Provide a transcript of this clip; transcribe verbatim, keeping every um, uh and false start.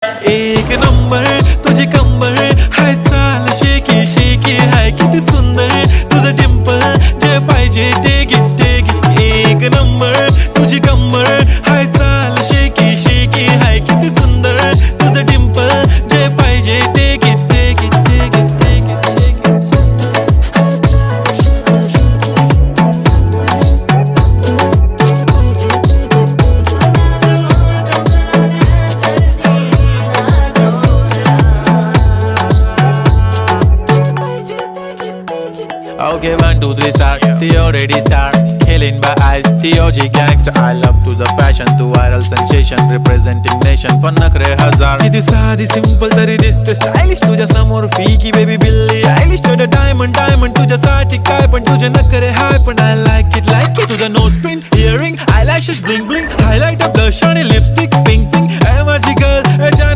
एक नंबर तुझी कंबर, हाय चाल शेकी शेकी, हाय किती सुंदर तुझं डिंपल, जे पाहिजे ते घे ते घे. एक नंबर तुझी कंबर, हाय चाल शेकी शेकी, हाय किती सुंदर तुझं डिंपल, जे पाहिजे ते घे ते घे ते घे ते घे. Okay, one, two, three, start. Theo ready, start. Helen by eyes. Theo G gangster. I love to the passion, to viral sensation, representing nation. पन्नकरे हजार. किती साधी simple तरी दिसते stylish, तुझ्या समोर फिकी baby बिल्ली. Stylish to the diamond, diamond तुझ्यासाठी काय पण, तुझे नखरे हाय पण I like it, like it. तुझं nose pin, earring, eyelashes bling bling, highlighter, blush आणि lipstick pink pink. ए माझी girl, ए जाने